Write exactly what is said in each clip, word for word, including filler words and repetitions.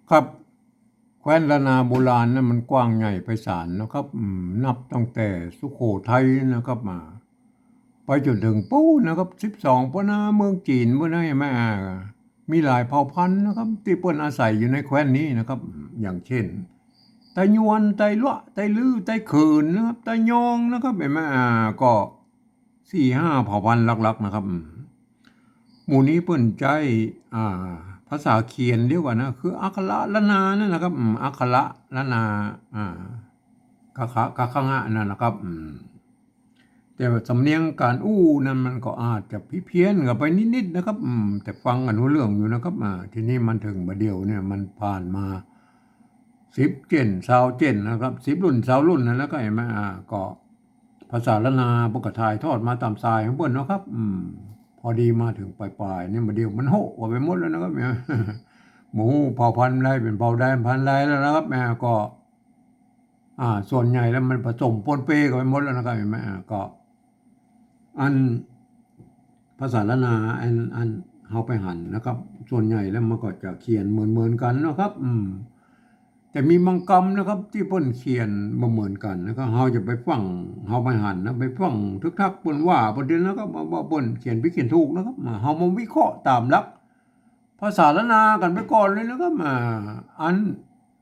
ครับ แคว้นล้านนาโบราณนั้นมันกว้างใหญ่ไพศาลนะครับ อืม นับตั้งแต่สุโขทัยนะครับ มา ไปจ๋นเถิงปู๊นนะครับ สิบสองปะนา เมืองจีนปู๊นนะ หันก่อ อ่า มีหลายเผ่าพันธุ์นะครับ ตี้เปิ้นอาศัยอยู่ในแคว้นนี้นะครับ อย่างเช่น ไตยวน ไตลัวะ ไตลื้อ ไตเขินนะครับ ไตยองนะครับ หันก่อ อ่า ก็ สี่ห้าเผ่าพันธุ์หลักๆ นะครับ อืม หมู่นี้เปิ้นใจ๊ อ่า ภาษาเขียนเดียวกั๋นนะ คืออักขระล้านนานั่นนะครับ อืม อักขระล้านนา อ่า กะขะ กะขะงะนั่นนะครับ อืม แต่ว่าสำเนียงก๋านอู้นั้นมันก็อาจจะเพี้ยนๆ กั๋นไปนิดๆ นะครับ อืม แต่ฟังกั๋นฮู้เรื่องอยู่นะครับ อ่า ทีนี้มันเถิงบ่าเดี่ยวเนี่ย มันผ่านมา สิบเจ๋น ซาวเจ๋นนะครับ สิบรุ่น ซาวรุ่นนั่นแล้วก็หันก่อ อ่า ก็ ภาษาล้านนาเปิ้นก็ถ่ายทอดมาต๋ามสายของเปิ้นเนาะครับ อืม พอดีมาเถิงป๋ายๆ เนี่ย บ่าเดี่ยวมันโฮะกั๋นไปหมดแล้วนะครับ เนี่ย บ่ฮู้เผ่าพันธุ์ใดเป๋นเผ่าใดพันธุ์ใดแล้วนะครับ อ่า ก็ อ่า ส่วนใหญ่แล้วมันผสมปนเปกั๋นไปหมดแล้วนะครับ หันก่อ อ่า ก็ อันภาษาล้านนา อัน อันเฮาไปหันนะครับ ส่วนใหญ่แล้วมันก็จะเขียนเหมือนๆ กั๋นนะครับ อืม แต่มีบางกำนะครับ ตี้เปิ้นเขียนบ่เหมือนกั๋นนะครับ เฮาจะไปฟั่ง เฮาไปหันนะ ไปฟั่งทึกทักเปิ้นว่า เปิ้นเดียวนะครับ ว่า ว่าเปิ้นเขียนผิดเขียนถูกนะครับ มา เฮามาวิเคราะห์ต๋ามหลักภาษาล้านนากั๋นไปก่อนเลยนะครับ อ่า อัน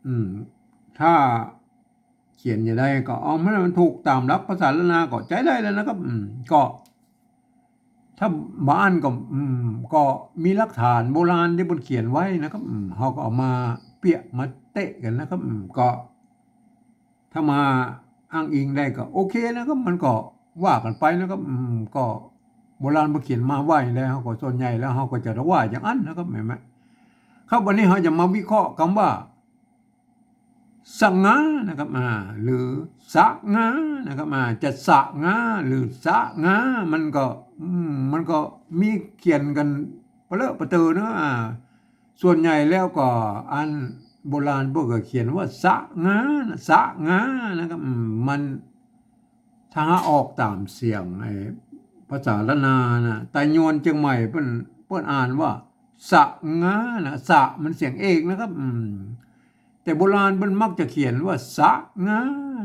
อืม ถ้า เขียนจะใดก็เอามาให้มันถูกต๋ามหลักภาษาล้านนาก็ใจ๊ได้แล้วนะครับ อืม ก็ ถ้าบ่อั้นก็ อืม ก็มีหลักฐานโบราณตี้เปิ้นเขียนไว้นะครับ อืม เฮาก็เอามาเปียะมาเตะกั๋นนะครับ อืม ก็ ถ้ามาอ้างอิงได้ก็โอเคนะครับ มันก็ว่ากั๋นไปนะครับ อืม ก็โบราณเปิ้นเขียนมาไว้แล้ว เฮาก็ส่วนใหญ่แล้วเฮาก็จะว่าอย่างอั้นนะครับ หันก่อ ครับ วันนี้เฮาจะมาวิเคราะห์กำว่า สะงานะครับ อ่า หรือสะงานะครับ อ่า จะสะงาหรือสะงา มันก็ อืม มันก็มีเขียนกั๋นปะเลอะปะเตอเนาะ อ่า ส่วนใหญ่แล้วก็อันโบราณเปิ้นก็เขียนว่าสะงานะ สะงานะครับ อืม มัน ถ้าหากออกต๋ามเสียงไอ้ภาษาล้านนานะ ไตยวนเจียงใหม่เปิ้น เปิ้นอ่านว่า สะงานะ สะมันเสียงเอกนะครับ อืม แต่โบราณเปิ้นมักจะเขียนว่า สะงา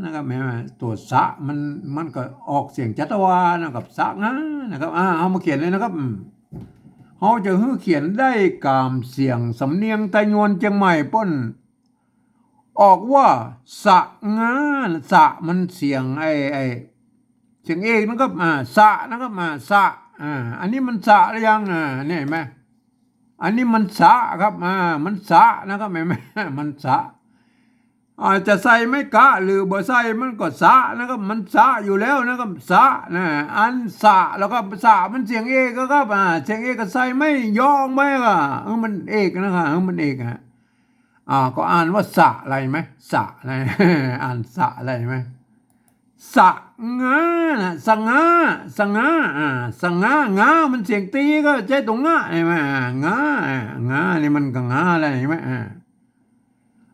นะครับ หันก่อ ตั๋วสะมัน มันก็ออกเสียงจัตวานะครับ สะงานะครับ อ่า เฮามาเขียนเลยนะครับ อืม เฮาจะหื้อเขียนได้ก๋ามเสียงสำเนียงไตยวนเจียงใหม่เปิ้น ออกว่า สะงานะ สะมันเสียงไอ้ ไอ้ เสียงเอกนะครับ อ่า สะนะครับ อ่า สะ อ่า อันนี้มันสะหรือยัง อ่า เนี่ยหันก่อ อันนี้มันสะครับ อ่า มันสะนะครับ หันก่อ มันสะ อ่า จะใส่ไม้กะหรือบ่ใส่มันก็สะนะครับ มันสะอยู่แล้วนะครับ สะนะ อันสะแล้วก็สะมันเสียงเอกครับ อ่า เสียงเอกก็ใส่ไม้ยอออกไปก็ เออ มันเอกนะครับ เออ มันเอกฮะ อ่า ก็อ่านว่าสะอะไรหันก่อ สะอะไร อ่านสะอะไรหันก่อ สะงานะ สะงา สะงา อ่า สะงา งามันเสียงตีก็ใจ๊ตั๋วงะหันก่อ อ่า งา อ่า งานี่มันก็งาอะไรหันก่อ อ่า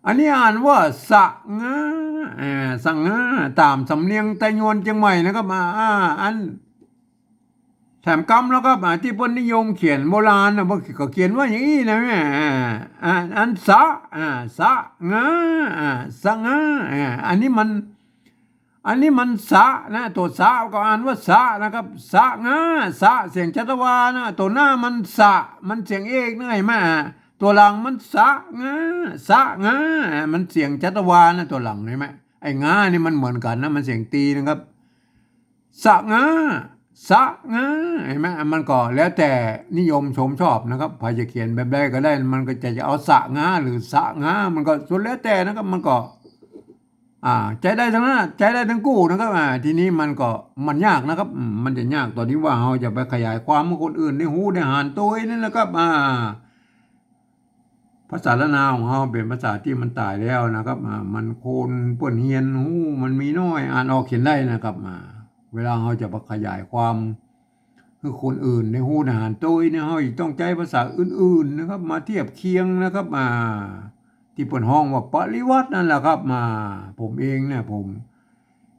อันนี้อ่านว่าสะงา อ่า สะงา ต๋ามสำเนียงไตยวนเจียงใหม่นะครับ อ่า อ่า อัน แถมกำแล้วครับ อ่า ตี้เปิ้นนิยมเขียนโบราณนะ เปิ้นก็เขียนว่าอย่างอี้นะ อ่า อ่า อันสะ อ่า สะงา อ่า สะงา อ่า อันนี้มัน อันนี้มันสะนะ ตั๋วสะก็อ่านว่าสะนะครับ สะงา สะเสียงจัตวานะ ตั๋วหน้ามันสะ มันเสียงเอกนะ หันก่อ ตั๋วหลังมันสะงา สะงา มันเสียงจัตวานะ ตั๋วหลัง หันก่อ ไอ้งานี่มันเหมือนกั๋นนะ มันเสียงตีนะครับ สะงา สะงา หันก่อ มันก็แล้วแต่นิยมชมชอบนะครับ ใผจะเขียนแบบใดก็ได้ มันก็จะ จะเอาสะงาหรือสะงา มันก็สุดแล้วแต่นะครับ มันก็ อ่า ใจ๊ได้ตึงนั้น ใจ๊ได้ตึงกู้นะครับ อ่า ทีนี้มันก็ มันยากนะครับ อืม มันจะยากต๋อนตี้ว่าเฮาจะไปขยายความหื้อคนอื่นได้ฮู้ได้หันโตยนั่นนะครับ อ่า ภาษาล้านนาของเฮาเป๋นภาษาตี้มันต๋ายแล้วนะครับ อ่า มันคนเปิ้นเฮียนฮู้มันมีน้อย อ่านออกเขียนได้นะครับ อ่า เวลาเฮาจะไปขยายความ หื้อคนอื่นได้ฮู้ได้หันโตยเนี่ย เฮาจะต้องใจ๊ภาษาอื่นๆ นะครับ มาเทียบเคียงนะครับ อ่า ตี้เปิ้นฮ้องว่าปริวัตินั่นแหละครับ อ่า ผมเองเนี่ย ผม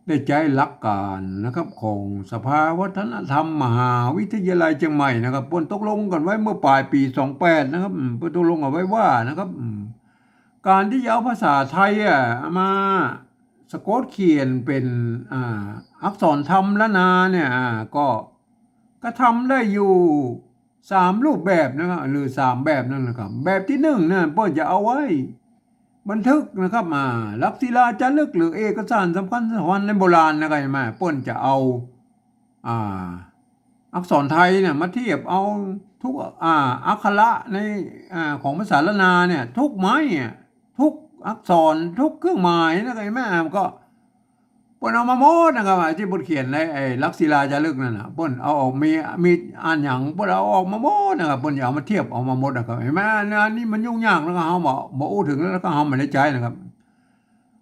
ได้ใจ๊หลักก๋านนะครับ ของสภาวัฒนธรรมมหาวิทยาลัยเจียงใหม่นะครับ เปิ้นตกลงกั๋นไว้เมื่อป๋ายปี๋สองแปดนะครับ อืม เปิ้นตกลงกั๋นไว้ว่านะครับ อืม ก๋านตี้จะเอาภาษาไทยอะมาสะกดเขียนเป๋น อ่า อักษรธรรมล้านนาเนี่ย อ่า ก็ ก็ทำได้อยู่สามรูปแบบนะครับ หรือสามแบบนั่นนะครับ แบบตี้นึ่งเนี่ยเปิ้นจะเอาไว้บันทึกนะครับ อ่า หลักศิลาจารึกหรือเอกสารสำคัญสำคัญในโบราณนะครับ หันก่อ เปิ้นจะเอา อ่า อักษรไทยเนี่ยมาเทียบเอาทุก อ่า อักขระใน อ่า ของภาษาล้านนาเนี่ย ทุกไม้อะ ทุกอักษร ทุกเครื่องหมายนะครับ หันก่อ เปิ้นเอามาหมดนะครับ ไอ้ตี้เปิ้นเขียนในไอ้หลักศิลาจารึกนั่นน่ะ เปิ้นเอาออก มี มีอันหยัง เปิ้นเอาออกมาหมดนะครับ เปิ้นจะเอามาเทียบเอามาหมดนะครับ หันก่อ อันนี้มันยุ่งยากนะครับ เฮาบ่ บ่อู้เถิงแล้วก็เฮาบ่ได้ใจ๊นะครับ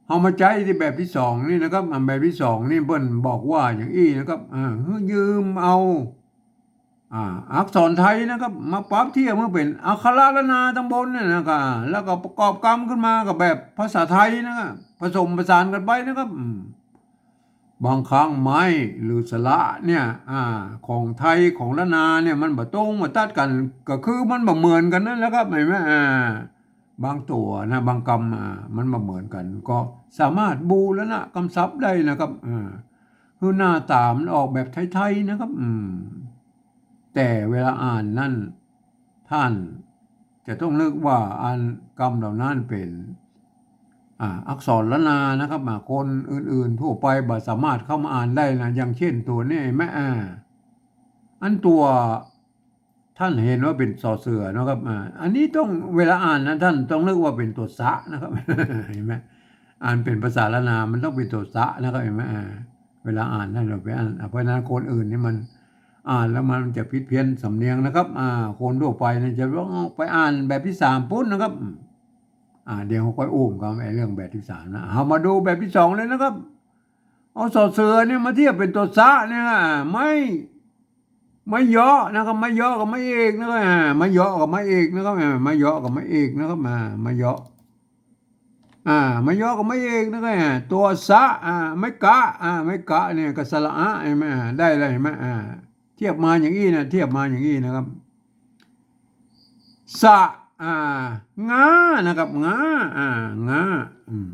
เฮามาใจ๊ตี้แบบตี้สองนี่นะครับ อ่า แบบตี้สองนี่เปิ้นบอกว่าอย่างอี้นะครับ อ่า หื้อยืมเอา อ่า อักษรไทยนะครับ มาปรับเทียบหื้อเป๋นอักขระล้านนาตังบนเนี่ยนะครับ แล้วก็ประกอบกำขึ้นมากับแบบภาษาไทยนะครับ ผสมผสานกั๋นไปนะครับ อืม บางครั้งไม้หรือสระเนี่ย อ่า ของไทยของล้านนาเนี่ยมันบ่ตรงบ่ตัดกั๋น ก็คือมันบ่เหมือนกั๋นนั่นแหละครับ หันก่อ อ่า บางตั๋วนะ บางกำ อ่า มันบ่เหมือนกั๋น ก็สามารถบูรณะกำศัพท์ได้นะครับ อ่า หื้อหน้าต๋ามันออกแบบไทยๆ นะครับ อืม แต่เวลาอ่านนั้น ต้านจะต้องนึกว่าอันกำเหล่านั้นเป๋น อ่า อักษรล้านนานะครับ อ่า คนอื่นๆ ทั่วไปบ่สามารถเข้ามาอ่านได้นะ อย่างเช่นตั๋วนี้หันก่อ อ่า อันตั๋ว ต้านหันว่าเป๋นสอเสือนะครับ อ่า อันนี้ต้อง เวลาอ่านนะ ต้านต้องนึกว่าเป๋นตั๋วสะนะครับ หันก่อ อ่านเป๋นภาษาล้านนา มันต้องเป๋นตั๋วสะนะครับ หันก่อ อ่า เวลาอ่านนะ เฮาไปอ่าน อ่า เพราะฉะนั้นคนอื่นนี่มันอ่านแล้วมันจะผิดเพี้ยนสำเนียงนะครับ อ่า คนทั่วไปเนี่ยจะต้องไปอ่านแบบตี้สามปู๊นนะครับ อ่า เดี๋ยวเฮาค่อยอู้กั๋นไอ้เรื่องแบบตี้สามนะ เฮามาดูแบบตี้สองเลยนะครับ เอาสอเสือเนี่ยมาเทียบเป๋นตั๋วสะเนี่ย อ่า ไม้ ไม้เยาะนะครับ ไม้เยาะกับไม้เอกนะครับ อ่า ไม้เยาะกับไม้เอกนะครับ อ่า ไม้เยาะกับไม้เอกนะครับ อ่า ไม้เยาะ อ่า ไม้เยาะกับไม้เอกนะครับ อ่า ตั๋วสะ อ่า ไม้กะ อ่า ไม้กะเนี่ยกับสระอะ หันก่อ อ่า ได้แล้วหันก่อ อ่า เทียบมาอย่างอี้นะ เทียบมาอย่างอี้นะครับ สะ อ่า งานะครับ งา อ่า งา อืม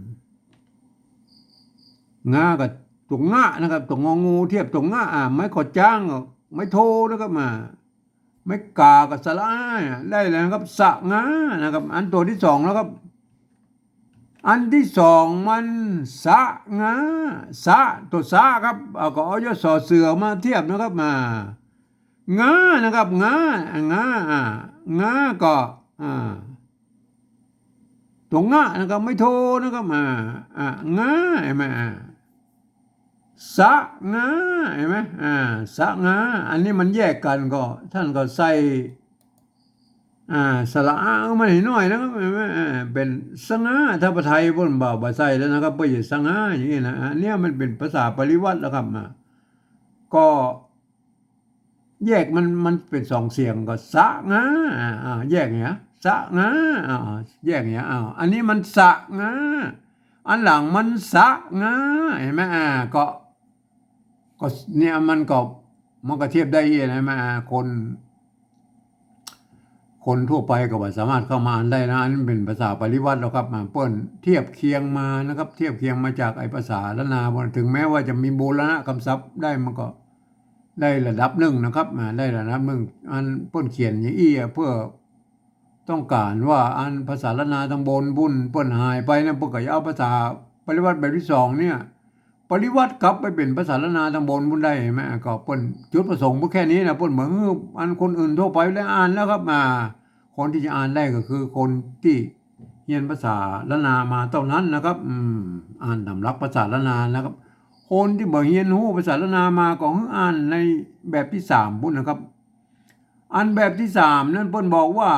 งากับตั๋วงะนะครับ ตั๋วงองูเทียบตั๋วงะ อ่า ไม้ขอจ๊างกับไม้โทนะครับ อ่า ไม้ก๋ากับสระอา ได้แล้วนะครับ สะงานะครับ อันตั๋วตี้สองแล้วครับ อันตี้สองมันสะงา สะ ตั๋วสะครับ เอาก็เอายอสอเสือมาเทียบนะครับ อ่า งานะครับ งา อ่า งา อ่า งาก็ อ่า ตั๋วงะนะครับ ไม้โทนะครับ อ่า อ่า งา หันก่อ อ่า สะงา หันก่อ อ่า สะงา อันนี้มันแยกกั๋นก็ ต้านก็ใส่ อ่า สระอา เอามาหื้อหน้อยนะครับ หันก่อ อ่า เป๋นสะงา ถ้าภาษาไทยเปิ้นบ่ บ่ใส่แล้วนะครับ เปิ้นจะสะงาอย่างอี้นะ อันเนี้ยมันเป๋นภาษาปริวรรตแล้วครับ อ่า ก็ แยกมัน มันเป๋นสองเสียงก็สะงา อ่า อ่า แยกเนี่ย สะงา อ่า แยกเนี่ย อ่า อันนี้มันสะงา อันหลังมันสะงา หันก่อ อ่า ก็ ก็เนี่ยมันก็ มันก็เทียบได้หันก่อ อ่า คน คนทั่วไปก็บ่สามารถเข้ามาอ่านได้นะ อันนี้เป๋นภาษาปริวรรตแล้วครับ อ่า เปิ้นเทียบเคียงมานะครับ เทียบเคียงมาจากไอ้ภาษาล้านนา ถึงแม้ว่าจะมีบูรณะกำศัพท์ได้ มันก็ ได้ระดับนึ่งนะครับ อ่า ได้ระดับนึ่ง อันเปิ้นเขียนอย่างอี้อะ เพื่อต้องก๋านว่าอันภาษาล้านนาตังบนปู๊นเปิ้นหายไปนะ เปิ้นก็จะเอาภาษาปริวรรตแบบตี้สองเนี่ย ปริวรรตกลับไปเป๋นภาษาล้านนาตังบนปู๊นได้หันก่อ ก็เปิ้นจุดประสงค์เปิ้นแค่นี้นะ เปิ้นบ่หื้ออันคนอื่นทั่วไปได้อ่านแล้วครับ อ่า คนตี้จะอ่านได้ก็คือคนตี้เฮียนภาษาล้านนามาเต้านั้นนะครับ อืม อ่านต๋ามหลักภาษาล้านนานะครับ คนตี้บ่เฮียนฮู้ภาษาล้านนามาก็หื้ออ่านในแบบตี้สามปู๊นนะครับ อันแบบตี้สามนั้นเปิ้นบอกว่า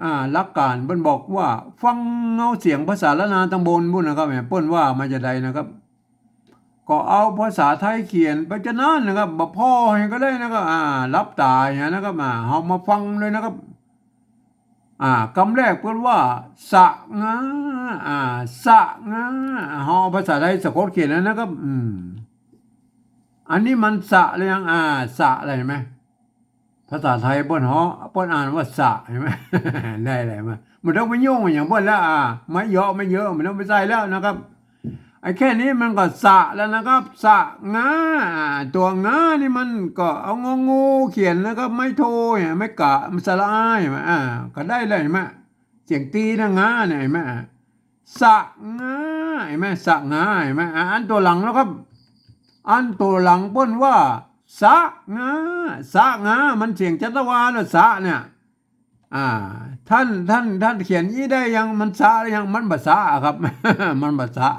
อ่า หลักก๋านเปิ้นบอกว่า ฟังเอาเสียงภาษาล้านนาตังบนปู๊นนะครับ เปิ้นว่ามาจาใดนะครับ ก็เอาภาษาไทยเขียนไปจานั้นนะครับ บ่ผ่อหันก่อได้นะครับ อ่า หลับต๋าหันก่อนะครับ อ่า เฮามาฟังเลยนะครับ อ่า กำแรกเปิ้นว่า สะงา อ่า สะงา เฮาเอาภาษาไทยสะกดเขียนแล้วนะครับ อืม อันนี้มันสะหรือยัง อ่า สะแล้วหันก่อ ภาษาไทยเปิ้นฮ้อง เปิ้นอ่านว่าสะ หันก่อ ได้แล้วหันก่อ บ่ต้องไปยุ่งอะหยังเปิ้นแล้ว อ่า ไม้เยาะไม้เยอะ บ่ต้องไปใส่แล้วนะครับ ไอ้แค่นี้มันก็สะแล้วนะครับ สะงา อ่า ตั๋วงานี่มันก็เอางองูเขียนนะครับ ไม้โทเนี่ย ไม้กะ ไม้สระอา หันก่อ อ่า ก็ได้แล้ว หันก่อ เสียงตี๋นะ งาเนี่ย หันก่อ สะงา หันก่อ สะงา หันก่อ อ่า อันตั๋วหลังนะครับ อันตั๋วหลังเปิ้นว่า สะงา สะงา มันเสียงจัตวาแล้ว สะเนี่ย อ่า ท่าน ท่าน ท่านเขียนอี้ได้ยัง มันสะหรือยัง มันบ่สะอะครับ มันบ่สะ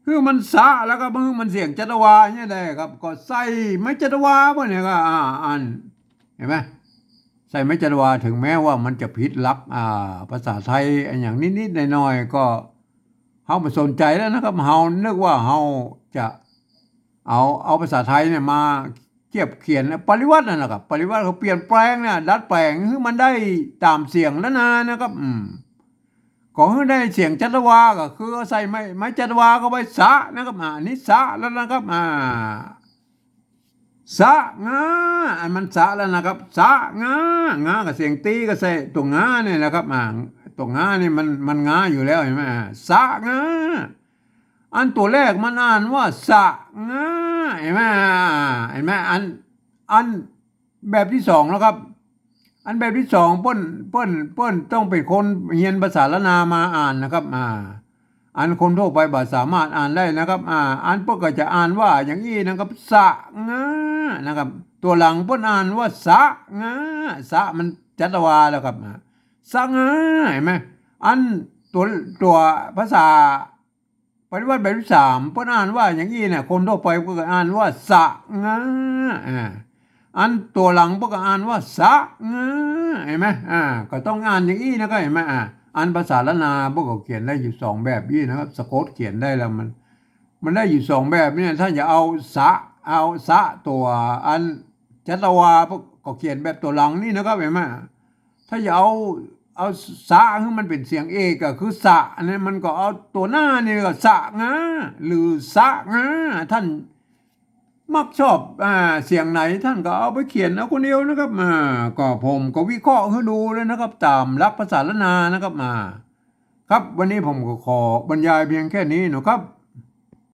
คือมันสะแล้วก็ คือมันเสียงจัตวาเนี่ยได้ครับ ก็ใส่ไม้จัตวาพวกเนี่ยก็ อ่า อัน หันก่อ ใส่ไม้จัตวา ถึงแม้ว่ามันจะผิดหลัก อ่า ภาษาไทยอะหยังนิดๆ หน่อยๆ ก็ เฮาบ่สนใจ๋แล้วนะครับ เฮานึกว่าเฮาจะเอา เอาภาษาไทยเนี่ยมาเทียบเขียน ปริวรรตนั่นแหละครับ ปริวรรตคือเปลี่ยนแปลงเนี่ย ดัดแป๋งหื้อมันได้ต๋ามเสียงล้านนานะครับ อืม ก็หื้อได้เสียงจัตวา ก็คือเอาใส่ไม้ ไม้จัตวาเข้าไป สะนะครับ อ่า อันนี้สะแล้วนะครับ อ่า สะงา อันมันสะแล้วนะครับ สะงา งากับเสียงตี๋ก็ใส่ตั๋วงาเนี่ยนะครับ อ่า ตั๋วงาเนี่ยมัน มันงาอยู่แล้ว หันก่อ อ่า สะงา อันตั๋วแรกมันอ่านว่า สะงา หันก่อ อ่า หันก่อ อัน อันแบบตี้สองแล้วครับ อันแบบตี้สองเปิ้น เปิ้น เปิ้นต้องเป๋นคนเฮียนภาษาล้านนามาอ่านนะครับ อ่า อันคนทั่วไปบ่สามารถอ่านได้นะครับ อ่า อันเปิ้นก็จะอ่านว่าอย่างอี้นะครับ สะงา นะครับ ตั๋วหลังเปิ้นอ่านว่า สะงา สะมันจัตวาแล้วครับ อ่า สะงา หันก่อ อันตั๋ว ตั๋วภาษาปริวรรตแบบตี้สาม เปิ้นอ่านว่าอย่างอี้เนี่ย คนทั่วไปก็อ่านว่า สะงา อ่า อันตั๋วหลังเปิ้นก็อ่านว่า สะงา หันก่อ อ่า ก็ต้องอ่านอย่างอี้นะครับ หันก่อ อ่า อันภาษาล้านนาเปิ้นก็เขียนได้อยู่สองแบบอี้นะครับ สะกดเขียนได้แล้วมัน มันได้อยู่สองแบบเนี่ย ถ้าจะเอาสะ เอาสะตั๋วอันจัตวา เปิ้นก็เขียนแบบตั๋วหลังนี่นะครับ หันก่อ ถ้าจะเอา เอาสะหื้อมันเป๋นเสียงเอกก็คือ สะ อันนี้มันก็เอาตั๋วหน้านี่ก็ สะงา หรือ สะงา ท่าน มักชอบ อ่า เสียงไหนท่านก็เอาไปเขียนเอาคนเดียวนะครับ อ่า ก็ผมก็วิเคราะห์หื้อดูแล้วนะครับ ต๋ามหลักภาษาล้านนานะครับ อ่า ครับ วันนี้ผมก็ขอบรรยายเพียงแค่นี้นะครับ